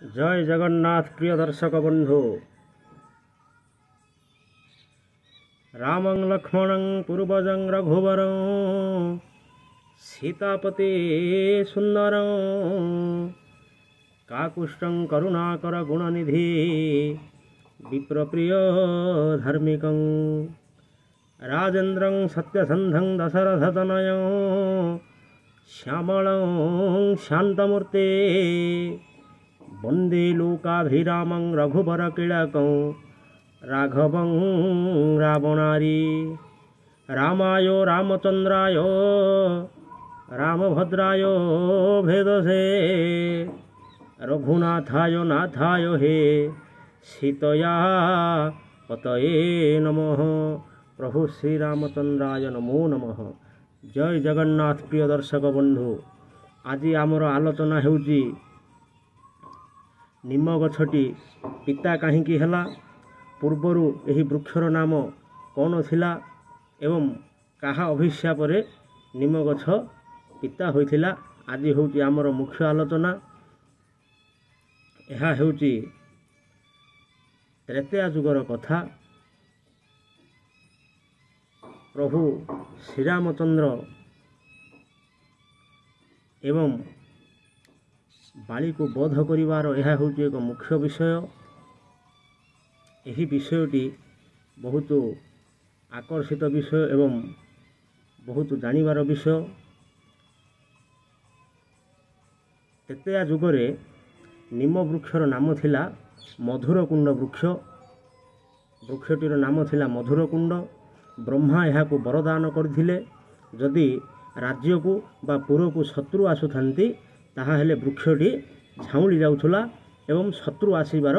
ଜୟ ଜଗନ୍ନାଥ ପ୍ରିୟ ଦର୍ଶକ ବନ୍ଧୁ। ରାମଂ ଲକ୍ଷ୍ମଣଂ ପୂର୍ବଜଂ ରଘୁବରଂ ସୀତାପତି ସୁନ୍ଦରଂ କାକୁଷ୍ଠଂ କରୁଣାକର ଗୁଣନିଧି ବିପ୍ରପ୍ରିୟ ଧାର୍ମିକଂ ରାଜେନ୍ଦ୍ରଂ ସତ୍ୟସନ୍ଧଂ ଦଶରଥତନୟଂ ଶ୍ୟାମଳଂ ଶାନ୍ତମୂର୍ତ୍ତି ବନ୍ଦେ ଲୋକାଭିରାମଂ ରଘୁବରକିଳକଂ ରାଘବଂ ରାବଣାରି। ରାମାୟ ରାମଚନ୍ଦ୍ରାୟ ରାମଭଦ୍ରାୟ ଭେଦସେ ରଘୁନାଥାୟ ନାଥାୟ ହେ ସୀତୟା ପତୟେ ନମଃ। ପ୍ରଭୁ ଶ୍ରୀରାମଚନ୍ଦ୍ରାୟ ନମୋ ନମଃ। ଜୟ ଜଗନ୍ନାଥ ପ୍ରିୟ ଦର୍ଶକ ବନ୍ଧୁ, ଆଜି ଆମର ଆଲୋଚନା ହେଉଛି ନିମ ଗଛଟି ପିତା କାହିଁକି ହେଲା, ପୂର୍ବରୁ ଏହି ବୃକ୍ଷର ନାମ କ'ଣ ଥିଲା ଏବଂ କାହା ଅଭିଶାପରେ ନିମ ଗଛ ପିତା ହୋଇଥିଲା। ଆଜି ହେଉଛି ଆମର ମୁଖ୍ୟ ଆଲୋଚନା। ଏହା ହେଉଛି ତ୍ରେତୟା ଯୁଗର କଥା। ପ୍ରଭୁ ଶ୍ରୀରାମଚନ୍ଦ୍ର ଏବଂ ବାଳିକୁ ବଧ କରିବାର ଏହା ହେଉଛି ଏକ ମୁଖ୍ୟ ବିଷୟ। ଏହି ବିଷୟଟି ବହୁତ ଆକର୍ଷିତ ବିଷୟ ଏବଂ ବହୁତ ଜାଣିବାର ବିଷୟ। ତ୍ରେତୟା ଯୁଗରେ ନିମ ବୃକ୍ଷର ନାମ ଥିଲା ମଧୁରକୁଣ୍ଡ ବୃକ୍ଷ। ବୃକ୍ଷଟିର ନାମ ଥିଲା ମଧୁରକୁଣ୍ଡ। ବ୍ରହ୍ମା ଏହାକୁ ବରଦାନ କରିଥିଲେ, ଯଦି ରାଜ୍ୟକୁ ବା ପୁରକୁ ଶତ୍ରୁ ଆସୁଥାନ୍ତି ତାହାହେଲେ ବୃକ୍ଷଟି ଝାଉଁଳି ଯାଉଥିଲା ଏବଂ ଶତ୍ରୁ ଆସିବାର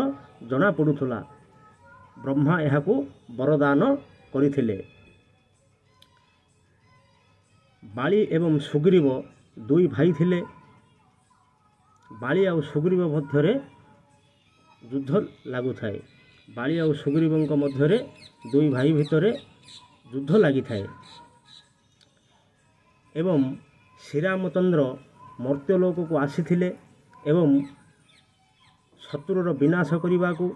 ଜଣାପଡ଼ୁଥିଲା। ବ୍ରହ୍ମା ଏହାକୁ ବରଦାନ କରିଥିଲେ। ବାଳି ଏବଂ ସୁଗ୍ରୀବ ଦୁଇ ଭାଇ ଥିଲେ। ବାଳି ଆଉ ସୁଗ୍ରୀବ ମଧ୍ୟରେ ଯୁଦ୍ଧ ଲାଗୁଥାଏ। ବାଳି ଆଉ ସୁଗ୍ରୀବଙ୍କ ମଧ୍ୟରେ ଦୁଇ ଭାଇ ଭିତରେ ଯୁଦ୍ଧ ଲାଗିଥାଏ ଏବଂ ଶ୍ରୀରାମଚନ୍ଦ୍ର ମର୍ତ୍ତ୍ୟଲୋକକୁ ଆସିଥିଲେ ଏବଂ ଶତ୍ରୁର ବିନାଶ କରିବାକୁ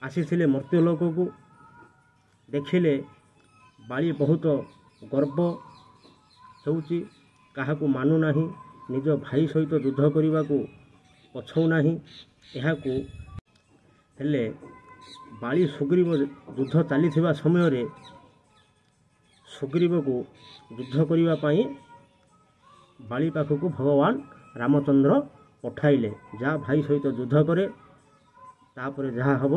ଆସିଥିଲେ। ମର୍ତ୍ତ୍ୟଲୋକକୁ ଦେଖିଲେ ବାଳି ବହୁତ ଗର୍ବ ହେଉଛି, କାହାକୁ ମାନୁନାହିଁ, ନିଜ ଭାଇ ସହିତ ଯୁଦ୍ଧ କରିବାକୁ ପଛଉନାହିଁ। ଏହାକୁ ହେଲେ ବାଳି ସୁଗ୍ରୀବ ଯୁଦ୍ଧ ଚାଲିଥିବା ସମୟରେ ସୁଗ୍ରୀବକୁ ଯୁଦ୍ଧ କରିବା ପାଇଁ ବାଳି ପାଖକୁ ଭଗବାନ ରାମଚନ୍ଦ୍ର ପଠାଇଲେ। ଯାହା ଭାଇ ସହିତ ଯୁଦ୍ଧ କରେ, ତାପରେ ଯାହା ହେବ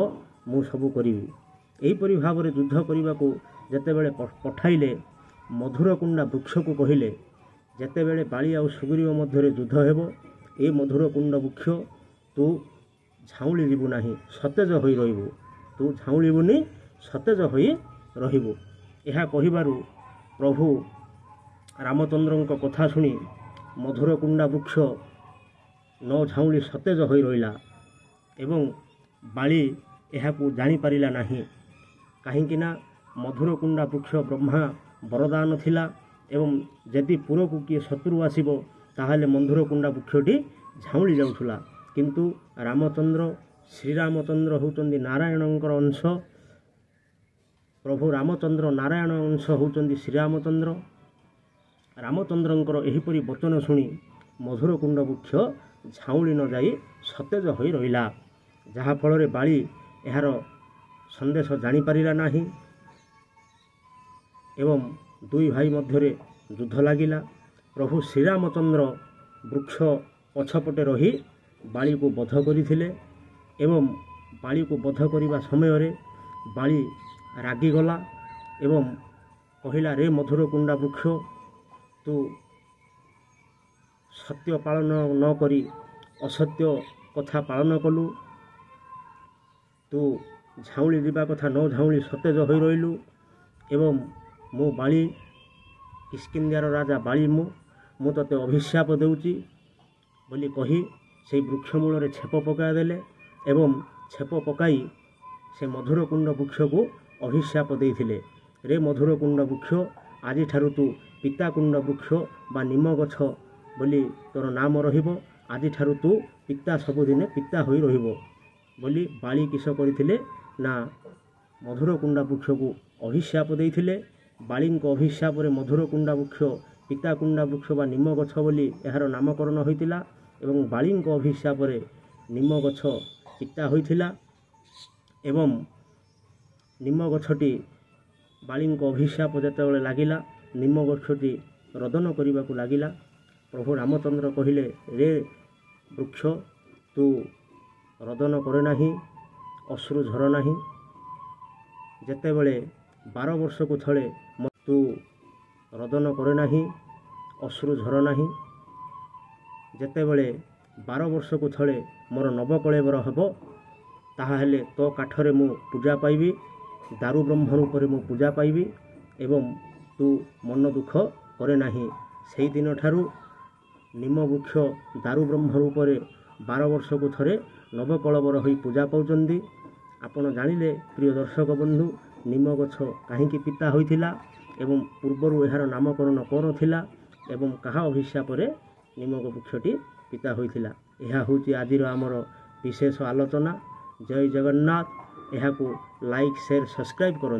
ମୁଁ ସବୁ କରିବି। ଏହିପରି ଭାବରେ ଯୁଦ୍ଧ କରିବାକୁ ଯେତେବେଳେ ପଠାଇଲେ, ମଧୁରକୁଣ୍ଡା ବୃକ୍ଷକୁ କହିଲେ, ଯେତେବେଳେ ବାଳି ଆଉ ସୁଗ୍ରୀବ ମଧ୍ୟରେ ଯୁଦ୍ଧ ହେବ, ଏ ମଧୁରକୁଣ୍ଡ ବୃକ୍ଷ ତୁ ଝାଉଁଳି ଯିବୁ ନାହିଁ, ସତେଜ ହୋଇ ରହିବୁ। ତୁ ଝାଉଁଳିବୁନି, ସତେଜ ହୋଇ ରହିବୁ। ଏହା କହିବାରୁ ପ୍ରଭୁ ରାମଚନ୍ଦ୍ରଙ୍କ କଥା ଶୁଣି ମଧୁରକୁଣ୍ଡା ବୃକ୍ଷ ନ ଝାଉଁଳି ସତେଜ ହୋଇ ରହିଲା ଏବଂ ବାଳି ଏହାକୁ ଜାଣିପାରିଲା ନାହିଁ। କାହିଁକିନା ମଧୁରକୁଣ୍ଡା ବୃକ୍ଷ ବ୍ରହ୍ମା ବରଦାନ ଥିଲା ଏବଂ ଯଦି ପୁରକୁ କିଏ ଶତ୍ରୁ ଆସିବ ତାହେଲେ ମଧୁରକୁଣ୍ଡା ବୃକ୍ଷଟି ଝାଉଁଳି ଯାଉଥିଲା। କିନ୍ତୁ ରାମଚନ୍ଦ୍ର, ଶ୍ରୀରାମଚନ୍ଦ୍ର ହେଉଛନ୍ତି ନାରାୟଣଙ୍କର ଅଂଶ। ପ୍ରଭୁ ରାମଚନ୍ଦ୍ର ନାରାୟଣ ଅଂଶ ହେଉଛନ୍ତି ଶ୍ରୀରାମଚନ୍ଦ୍ର। ରାମଚନ୍ଦ୍ରଙ୍କର ଏହିପରି ବଚନ ଶୁଣି ମଧୁରକୁଣ୍ଡ ବୃକ୍ଷ ଝାଉଁଳି ନ ଯାଇ ସତେଜ ହୋଇ ରହିଲା, ଯାହାଫଳରେ ବାଳି ଏହାର ସନ୍ଦେଶ ଜାଣିପାରିଲା ନାହିଁ ଏବଂ ଦୁଇ ଭାଇ ମଧ୍ୟରେ ଯୁଦ୍ଧ ଲାଗିଲା। ପ୍ରଭୁ ଶ୍ରୀରାମଚନ୍ଦ୍ର ବୃକ୍ଷ ପଛପଟେ ରହି ବାଳିକୁ ବଧ କରିଥିଲେ ଏବଂ ବାଳିକୁ ବଧ କରିବା ସମୟରେ ବାଳି ରାଗିଗଲା ଏବଂ କହିଲା, ରେ ମଧୁରକୁଣ୍ଡା ବୃକ୍ଷ, ତୁ ସତ୍ୟ ପାଳନ ନ କରି ଅସତ୍ୟ କଥା ପାଳନ କଲୁ। ତୁ ଝାଉଁଳି ଯିବା କଥା ନ ଝାଉଁଳି ସତେଜ ହୋଇ ରହିଲୁ ଏବଂ ମୁଁ ବାଳି, କିଷ୍କିନ୍ଧ୍ୟାର ରାଜା ବାଳି, ମୁଁ ତୋତେ ଅଭିଶାପ ଦେଉଛି ବୋଲି କହି ସେଇ ବୃକ୍ଷ ମୂଳରେ ଛେପ ପକାଇଦେଲେ ଏବଂ ଛେପ ପକାଇ ସେ ମଧୁରକୁଣ୍ଡ ବୃକ୍ଷକୁ ଅଭିଶାପ ଦେଇଥିଲେ। ରେ ମଧୁରକୁଣ୍ଡ ବୃକ୍ଷ, ଆଜିଠାରୁ ତୁ ପିତାକୁଣ୍ଡ ବୃକ୍ଷ ବା ନିମ ଗଛ ବୋଲି ତୋର ନାମ ରହିବ। ଆଜିଠାରୁ ତୁ ପିତା, ସବୁଦିନେ ପିତା ହୋଇ ରହିବ ବୋଲି ବାଳି କିସ କରିଥିଲେ ନା ମଧୁରକୁଣ୍ଡା ବୃକ୍ଷକୁ ଅଭିଶାପ ଦେଇଥିଲେ। ବାଳିଙ୍କ ଅଭିଶାପରେ ମଧୁରକୁଣ୍ଡା ବୃକ୍ଷ ପିତାକୁଣ୍ଡା ବୃକ୍ଷ ବା ନିମ ଗଛ ବୋଲି ଏହାର ନାମକରଣ ହୋଇଥିଲା ଏବଂ ବାଳିଙ୍କ ଅଭିଶାପରେ ନିମ ଗଛ ପିତା ହୋଇଥିଲା। ଏବଂ ନିମ ଗଛଟି ବାଳିଙ୍କ ଅଭିଶାପ ଯେତେବେଳେ ଲାଗିଲା, ନିମ ଗଛଟି ରୋଦନ କରିବାକୁ ଲାଗିଲା। ପ୍ରଭୁ ରାମଚନ୍ଦ୍ର କହିଲେ, ରେ ବୃକ୍ଷ, ତୁ ରୋଦନ କରେ ନାହିଁ, ଅଶ୍ରୁ ଝର ନାହିଁ। ଯେତେବେଳେ 12 ବର୍ଷକୁ ଥରେ ତୁ ରୋଦନ କରେ ନାହିଁ, ଅଶ୍ରୁ ଝର ନାହିଁ, ଯେତେବେଳେ 12 ବର୍ଷକୁ ଥରେ ମୋର ନବକଳେବର ହେବ, ତାହାହେଲେ ତୋ କାଠରେ ମୁଁ ପୂଜା ପାଇବି, ଦାରୁ ବ୍ରହ୍ମ ରୂପରେ ମୁଁ ପୂଜା ପାଇବି ଏବଂ ତୁ ମନ ଦୁଃଖ କରେ ନାହିଁ। ସେଇଦିନଠାରୁ ନିମ ବୃକ୍ଷ ଦାରୁ ବ୍ରହ୍ମ ରୂପରେ 12 ବର୍ଷକୁ ଥରେ ନବକଳେବର ହୋଇ ପୂଜା ପାଉଛନ୍ତି। ଆପଣ ଜାଣିଲେ ପ୍ରିୟ ଦର୍ଶକ ବନ୍ଧୁ, ନିମ ଗଛ କାହିଁକି ପିତା ହୋଇଥିଲା ଏବଂ ପୂର୍ବରୁ ଏହାର ନାମକରଣ କ'ଣ ଥିଲା ଏବଂ କାହା ଅଭିଶାପରେ ନିମ ବୃକ୍ଷଟି ପିତା ହୋଇଥିଲା। ଏହା ହେଉଛି ଆଜିର ଆମର ବିଶେଷ ଆଲୋଚନା। ଜୟ ଜଗନ୍ନାଥ। ଏହାକୁ ଲାଇକ୍, ସେୟାର, ସବସ୍କ୍ରାଇବ୍ କରନ୍ତୁ।